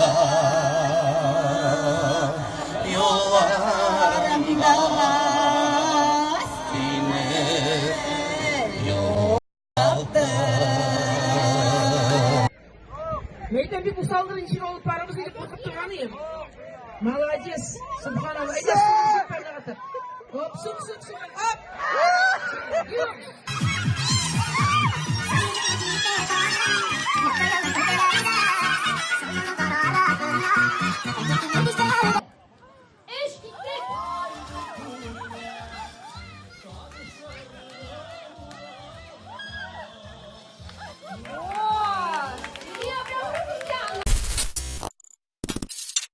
Юлларымда, юлларымда сине югалттым. Мәйтәм, бик усалдыр, ничек алып барабыз дип куркып торган идем. Молодец, субханалла. Әйдә.